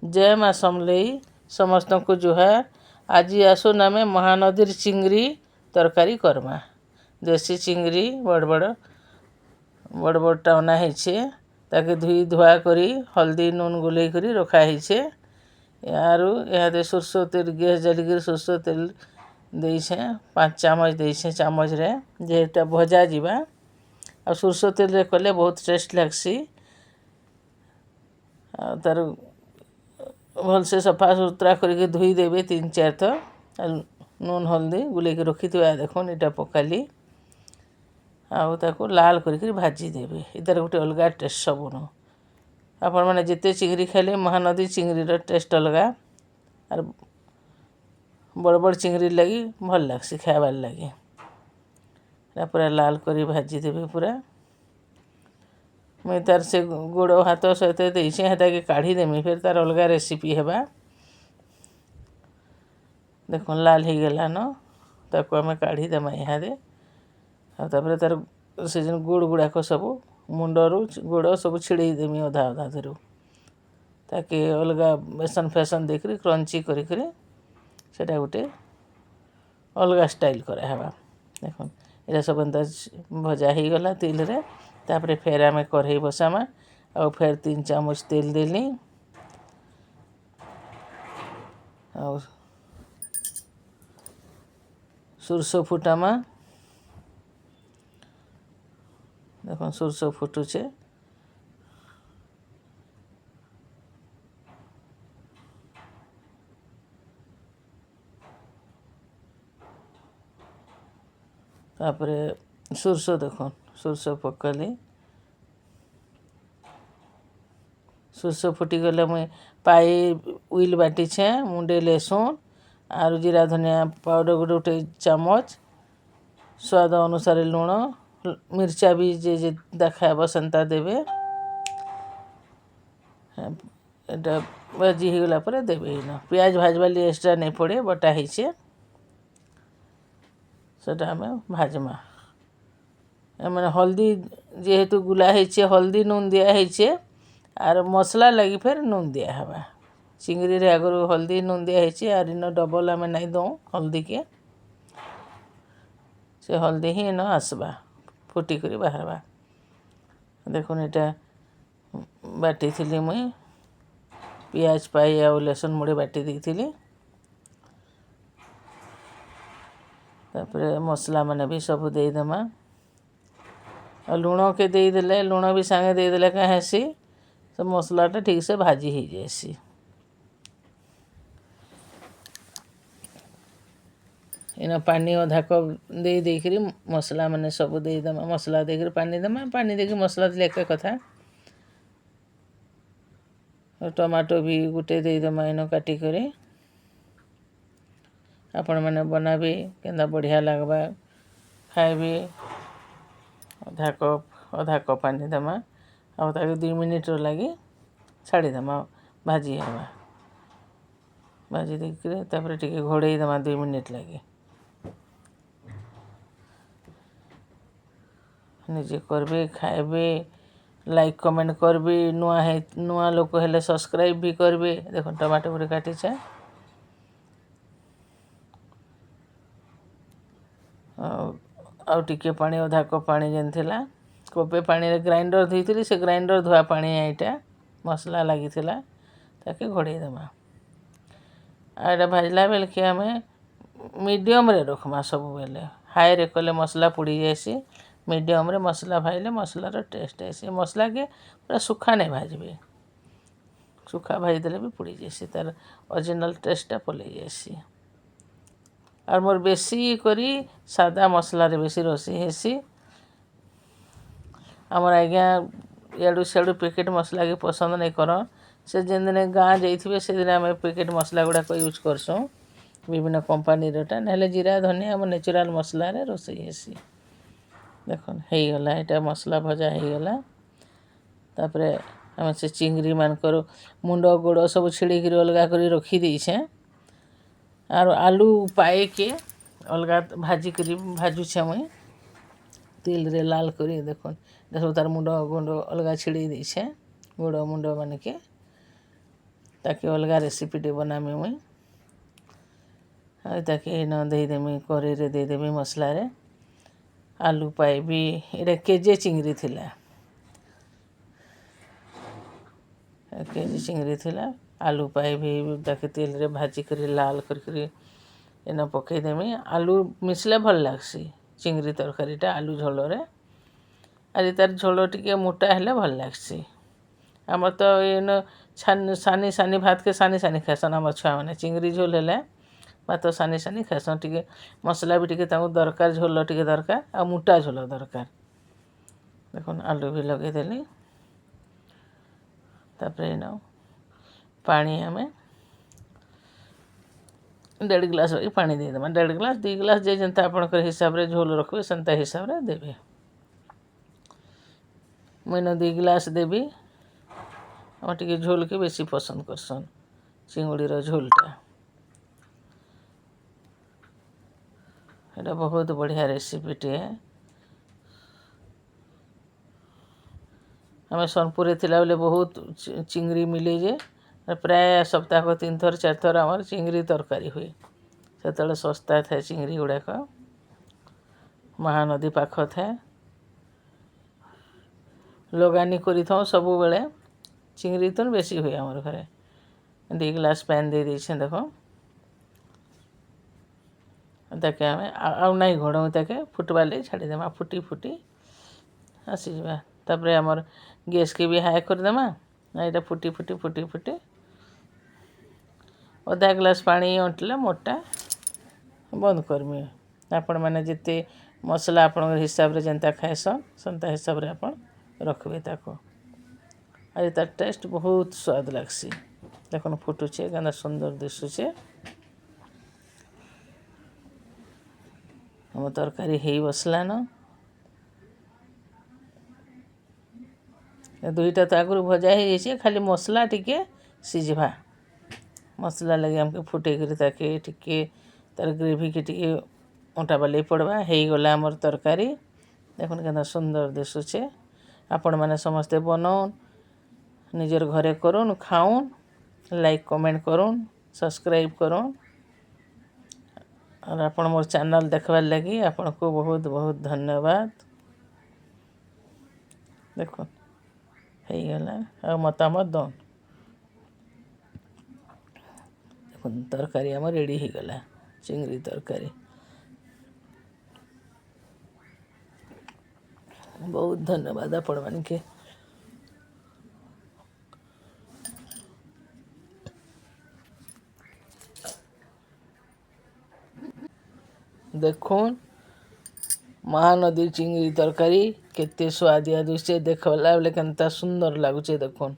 ଜୟ ମା ସମଲେଇ। ସମସ୍ତଙ୍କୁ ଜୁହାର। ଆଜି ଆସୁନ୍ ଆମେ ମହାନଦୀର ଚିଙ୍ଗରି ତରକାରୀ କର୍ମା। ଦେଶୀ ଚିଙ୍ଗରି ବଡ଼ ବଡ଼ ବଡ଼ ବଡ଼ଟା ଅନା ହେଇଛେ। ତାକେ ଧୁଇ ଧୁଆ କରି ହଳଦୀ ନୁନ୍ ଗୁଲେଇ କରି ରଖା ହେଇଛେ। ଆରୁ ଇହାଦେ ସୋରିଷ ତେଲ ଗ୍ୟାସ୍ ଜାଲିକରି ସୋରିଷ ତେଲ ଦେଇଛେଁ, 5 ଚାମଚ ଦେଇଛେଁ ଚାମଚରେ, ଯେଟା ଭଜା ଯିବା। ଆଉ ସୋରିଷ ତେଲରେ କଲେ ବହୁତ ଟେଷ୍ଟ ଲାଗ୍ସି। ଆଉ ତାର ଭଲସେ ସଫା ସୁତରା କରିକି ଧୋଇ ଦେବେ 3-4 ଥର। ନୁନ୍ ହଳଦୀ ଗୁଲେଇକି ରଖିଥିବା ଦେଖୁନ୍ ଏଇଟା ପକାଲି। ଆଉ ତାକୁ ଲାଲ କରିକିରି ଭାଜିଦେବେ। ଏତାର ଗୋଟେ ଅଲଗା ଟେଷ୍ଟ ସବୁନୁ। ଆପଣମାନେ ଯେତେ ଚିଙ୍ଗରି ଖାଇଲେ ମହାନଦୀ ଚିଙ୍ଗରିର ଟେଷ୍ଟ ଅଲଗା। ଆର୍ ବଡ଼ ବଡ଼ ଚିଙ୍ଗରି ଲାଗି ଭଲ୍ ଲାଗ୍ସି ଖାଇବାର୍ ଲାଗି। ଏଟା ପୁରା ଲାଲ କରି ଭାଜିଦେବେ ପୁରା। ମୁଇଁ ତାର ସେ ଗୋଡ଼ ହାତ ସହିତ ଦେଇଛେଁ, ହେଟାକେ କାଢ଼ିଦେମି, ଫେର୍ ତାର ଅଲଗା ରେସିପି ହେବା। ଦେଖୁନ୍ ଲାଲ ହେଇଗଲାନ, ତାକୁ ଆମେ କାଢ଼ିଦେମା ଇହାଦେ। ଆଉ ତାପରେ ତାର ସେ ଯେନ୍ ଗୋଡ଼ ଗୁଡ଼ାକ ସବୁ ମୁଣ୍ଡରୁ ଗୋଡ଼ ସବୁ ଛିଡ଼େଇ ଦେମି ଅଧା ଅଧା ଧରୁ। ତାକେ ଅଲଗା ବେସନ ଫେସନ ଦେଇକରି କ୍ରଞ୍ଚି କରିକରି ସେଟା ଗୋଟେ ଅଲଗା ଷ୍ଟାଇଲ୍ କରାହେବା। ଦେଖୁନ୍ ଏଇଟା ସବୁ ଏନ୍ତା ଭଜା ହେଇଗଲା ତେଲରେ। ତାପରେ ଫେର୍ ଆମେ କଢ଼େଇ ବସାମା। ଆଉ ଫେର୍ 3 ଚାମଚ ତେଲ ଦେଲି। ଆଉ ସୋରିଷ ଫୁଟାମା। ଦେଖୁନ୍ ସୋରିଷ ଫୁଟୁଛେ। ତାପରେ ସୋରିଷ ଦେଖୁନ୍ ସୋରିଷ ପକାଲି। ସୋରିଷ ଫୁଟିଗଲେ ମୁଇଁ ପାଇ ଉଇଲ୍ ବାଟିଛେଁ, ମୁଣ୍ଡେ ଲେସୁନ୍ ଆରୁ ଜିରା ଧନିଆ ପାଉଡ଼ର ଗୋଟେ ଚାମଚ, ସ୍ୱାଦ ଅନୁସାରେ ଲୁଣ, ମିର୍ଚା ବି ଯେ ଯେନ୍ତା ଖାଇବ ସେନ୍ତା ଦେବେ। ଏଟା ଭାଜି ହେଇଗଲା ପରେ ଦେବେ। ଇନ ପିଆଜ ଭାଜବା ଲାଗି ଏକ୍ସଟ୍ରା ନାଇଁ ପଡ଼େ, ବଟା ହେଇଛେ, ସେଟା ଆମେ ଭାଜମା। ମାନେ ହଳଦୀ ଯେହେତୁ ଗୁଲା ହେଇଛେ, ହଳଦୀ ନୁନ୍ ଦିଆ ହେଇଛେ। ଆର୍ ମସଲା ଲାଗି ଫେର୍ ନୁନ୍ ଦିଆହେବା। ଚିଙ୍ଗରିରେ ଆଗରୁ ହଳଦୀ ନୁନ୍ ଦିଆ ହେଇଛେ, ଆର୍ ଇନ ଡବଲ ଆମେ ନାଇଁ ଦଉଁ ହଳଦୀକେ। ସେ ହଳଦୀ ହିଁ ଇନ ଆସ୍ବା, ଫୁଟିକରି ବାହାରବା। ଦେଖୁନ୍ ଏଇଟା ବାଟିଥିଲି ମୁଇଁ, ପିଆଜ ପାଇ ଆଉ ଲେସୁନ୍ ମୁଢ଼ି ବାଟି ଦେଇଥିଲି। ତାପରେ ମସଲା ମାନେ ବି ସବୁ ଦେଇଦେମା। ଆଉ ଲୁଣକେ ଦେଇଦେଲେ, ଲୁଣ ବି ସାଙ୍ଗେ ଦେଇଦେଲେ କାଁ ହେସି, ସେ ମସଲାଟା ଠିକ୍ସେ ଭାଜି ହେଇଯାଏସି। ଇନ ପାନି ଅଧା କପ୍ ଦେଇ ଦେଇକରି ମସଲା ମାନେ ସବୁ ଦେଇଦେମା। ମସଲା ଦେଇକରି ପାନି ଦେମା, ପାନି ଦେଇକି ମସଲା ଦେଲେ ଏକା କଥା। ଟମାଟୋ ବି ଗୋଟେ ଦେଇଦେମା ଇନ କାଟିକରି। ଆପଣମାନେ ବନାବେ, କେନ୍ତା ବଢ଼ିଆ ଲାଗ୍ବା ଖାଇବେ। ଅଧା କପ୍ ପାନି ଦେମା। ଆଉ ତାକେ 2 ମିନିଟ୍ର ଲାଗି ଛାଡ଼ିଦେମା ଭାଜି ହେବା। ଭାଜି ଦେଇକରି ତାପରେ ଟିକେ ଘୋଡ଼େଇ ଦେମା 2 ମିନିଟ୍ ଲାଗି। ନିଜେ କରବେ, ଖାଇବେ, ଲାଇକ୍ କମେଣ୍ଟ କରବେ, ନୂଆ ଲୋକ ହେଲେ ସବସ୍କ୍ରାଇବ୍ ବି କରବେ। ଦେଖୁନ୍ ଟମାଟୋ ଗୋଟେ କାଟିଛେ। ଆଉ ଟିକେ ପାଣି, ଅଧା କପ୍ ପାଣି ଯେନ୍ ଥିଲା, କପେ ପାଣିରେ ଗ୍ରାଇଣ୍ଡର ଧୋଇଥିଲି, ସେ ଗ୍ରାଇଣ୍ଡର ଧୁଆ ପାଣି ଏଇଟା ମସଲା ଲାଗିଥିଲା, ତାକେ ଘୋଡ଼େଇ ଦେମା। ଆଉ ଏଇଟା ଭାଜିଲା ବେଲକେ ଆମେ ମିଡ଼ିୟମରେ ରଖ୍ମା ସବୁବେଲେ। ହାଇରେ କଲେ ମସଲା ପୋଡ଼ି ଯାଏସି। ମିଡ଼ିୟମରେ ମସଲା ଭାଜିଲେ ମସଲାର ଟେଷ୍ଟ ଆଏସି। ମସଲାକେ ପୁରା ଶୁଖା ନାଇଁ ଭାଜବେ, ଶୁଖା ଭାଜିଦେଲେ ବି ପୋଡ଼ି ଯାଏସି, ତାର ଅରିଜିନାଲ୍ ଟେଷ୍ଟଟା ପଲେଇ ଯାଏସି। ଆର୍ ମୋର୍ ବେଶୀ କରି ସାଦା ମସଲାରେ ବେଶୀ ରୋଷେଇ ହେସି। ଆମର୍ ଆଜ୍ଞା ଇଆଡ଼ୁ ସିଆଡ଼ୁ ପ୍ୟାକେଟ୍ ମସଲାକେ ପସନ୍ଦ ନାଇଁ କରନ୍। ସେ ଯେନ୍ ଦିନେ ଗାଁ ଯାଇଥିବେ ସେଦିନ ଆମେ ପ୍ୟାକେଟ୍ ମସଲା ଗୁଡ଼ାକ ୟୁଜ୍ କରସୁଁ, ବିଭିନ୍ନ କମ୍ପାନୀରଟା। ନହେଲେ ଜିରା ଧନିଆ ଆମ ନ୍ୟାଚୁରାଲ୍ ମସଲାରେ ରୋଷେଇ ହେସି। ଦେଖୁନ୍ ହେଇଗଲା, ଏଇଟା ମସଲା ଭଜା ହେଇଗଲା। ତାପରେ ଆମେ ସେ ଚିଙ୍ଗରି ମାନଙ୍କର ମୁଣ୍ଡ ଗୋଡ଼ ସବୁ ଛିଡ଼େଇକିରି ଅଲଗା କରି ରଖିଦେଇଛେଁ। ଆରୁ ଆଲୁ ପାଏକେ ଅଲଗା ଭାଜିକରି ଭାଜୁଛେଁ ମୁଇଁ ତେଲରେ ଲାଲ କରି। ଦେଖୁନ୍ ଏଟା ସବୁ ତାର ମୁଣ୍ଡ ଗୁଣ୍ଡ ଅଲଗା ଛିଡ଼େଇ ଦେଇଛେଁ, ଗୋଡ଼ ମୁଣ୍ଡ ମାନକେ। ତାକେ ଅଲଗା ରେସିପିଟେ ବନାମି ମୁଇଁ। ଆଉ ତାକେ ନ ଦେଇଦେମି, କରେଇରେ ଦେଇଦେମି ମସଲାରେ। ଆଲୁ ପାଇବି। ଏଇଟା କେଜେ ଚିଙ୍ଗରି ଥିଲା, କେଜି ଚିଙ୍ଗରି ଥିଲା। ଆଲୁ ପାଇବି, ତାକେ ତେଲରେ ଭାଜିକରି ଲାଲ କରିକରି ଏନ ପକେଇଦେମି। ଆଲୁ ମିଶିଲେ ଭଲ୍ ଲାଗ୍ସି ଚିଙ୍ଗରି ତରକାରୀଟା ଆଲୁ ଝୋଳରେ। ଆରି ତାର ଝୋଳ ଟିକେ ମୋଟା ହେଲେ ଭଲ୍ ଲାଗ୍ସି। ଆମର ତ ଏନ ସାନି ସାନି ଭାତକେ ସାନି ସାନି ଖାଏସନ୍ ଆମର ଛୁଆମାନେ। ଚିଙ୍ଗରି ଝୋଲ ହେଲେ ଭାତ ସାନି ସାନି ଖାଏସନ୍। ଟିକେ ମସଲା ବି ଟିକେ ତାଙ୍କୁ ଦରକାର, ଝୋଲ ଟିକେ ଦରକାର ଆଉ ମୋଟା ଝୋଲ ଦରକାର। ଦେଖୁନ୍, ଆଲୁ ବି ଲଗେଇଦେଲି। ତାପରେ ଏନ ପାଣି ଆମେ 1.5 ଗ୍ଲାସ୍ ବାକି ପାଣି ଦେଇଦେମା। 1.5 ଗ୍ଲାସ୍, 2 ଗ୍ଲାସ୍, ଯେ ଯେନ୍ତା ଆପଣଙ୍କର ହିସାବରେ ଝୋଲ ରଖିବେ ସେନ୍ତା ହିସାବରେ ଦେବେ। ମୁଇଁ ଏନ 2 ଗ୍ଲାସ୍ ଦେବି। ଆମେ ଟିକେ ଝୋଲକେ ବେଶୀ ପସନ୍ଦ କରସନ୍, ଚିଙ୍ଗୁଡ଼ିର ଝୋଲଟା। ଏଇଟା ବହୁତ ବଢ଼ିଆ ରେସିପିଟିଏ। ଆମେ ସୋନପୁରରେ ଥିଲାବେଲେ ବହୁତ ଚିଙ୍ଗରି ମିଲେ ଯେ ପ୍ରାୟ ସପ୍ତାହକ 3 ଥର 4 ଥର ଆମର ଚିଙ୍ଗରି ତରକାରୀ ହୁଏ। ସେତେବେଳେ ଶସ୍ତା ଥାଏ ଚିଙ୍ଗରି ଗୁଡ଼ାକ, ମହାନଦୀ ପାଖ ଥାଏ। ଲଗାନି କରିଥାଉ ସବୁବେଳେ। ଚିଙ୍ଗରି ତ ବେଶୀ ହୁଏ ଆମର ଘରେ। 2 ଗ୍ଲାସ୍ ପାଏନ୍ ଦେଇ ଦେଇଛେଁ ଦେଖ। ତାକେ ଆମେ ଆଉ ନାଇଁ ଘୋଡ଼ଉ, ତାକେ ଫୁଟବାର୍ ଲାଗି ଛାଡ଼ିଦେମା। ଫୁଟି ଫୁଟି ଆସିଯିବା। ତାପରେ ଆମର ଗ୍ୟାସ୍କେ ବି ହାଇ କରିଦେମା। ଏଇଟା ଫୁଟି ଫୁଟି ଫୁଟି ଫୁଟି ଅଧା ଗ୍ଲାସ୍ ପାଣି ଅଣ୍ଟିଲେ ମୋରଟା ବନ୍ଦ କରମି। ଆପଣମାନେ ଯେତେ ମସଲା ଆପଣଙ୍କର ହିସାବରେ ଯେନ୍ତା ଖାଏସନ୍, ସେନ୍ତା ହିସାବରେ ଆପଣ ରଖିବେ ତାକୁ। ଆର୍ ତାର ଟେଷ୍ଟ ବହୁତ ସ୍ୱାଦ ଲାଗ୍ସି। ଦେଖୁନ୍, ଫୁଟୁଛେ, କେନ୍ତା ସୁନ୍ଦର ଦିଶୁଛେ। ଆମ ତରକାରୀ ହେଇ ବସଲାନ। ଦୁଇଟା ତ ଆଗରୁ ଭଜା ହେଇଯାଇଛେ, ଖାଲି ମସଲା ଟିକେ ସିଝବା। ମସଲା ଲାଗି ଆମକୁ ଫୁଟେଇକରି ତାକେ ଟିକେ ତାର ଗ୍ରେଭିକେ ଟିକେ ଅଣ୍ଟାବାର୍ ଲାଗି ପଡ଼ବା। ହେଇଗଲା ଆମର ତରକାରୀ। ଦେଖୁନ୍, କେନ୍ତା ସୁନ୍ଦର ଦିଶୁଛେ। ଆପଣମାନେ ସମସ୍ତେ ବନଉନ୍, ନିଜର ଘରେ କରୁନ୍, ଖାଉନ୍, ଲାଇକ୍ କମେଣ୍ଟ କରୁନ୍, ସବସ୍କ୍ରାଇବ୍ କରୁନ୍। ଆର୍ ଆପଣ ମୋର ଚ୍ୟାନେଲ୍ ଦେଖବାର୍ ଲାଗି ଆପଣଙ୍କୁ ବହୁତ ବହୁତ ଧନ୍ୟବାଦ। ଦେଖୁନ୍, ହେଇଗଲା। ଆଉ ମତାମତ ଦଉନ୍। ଦେଖୁନ୍, ତରକାରୀ ଆମର ରେଡ଼ି ହେଇଗଲା, ଚିଙ୍ଗରି ତରକାରୀ। ବହୁତ ଧନ୍ୟବାଦ ଆପଣମାନକେ। ଦେଖୁନ୍, ମହାନଦୀ ଚିଙ୍ଗରି ତରକାରୀ କେତେ ସୁଆଦିଆ ଦିଶୁଛେ। ଦେଖଲା ବେଲେ କେନ୍ତା ସୁନ୍ଦର ଲାଗୁଛେ ଦେଖୁନ୍।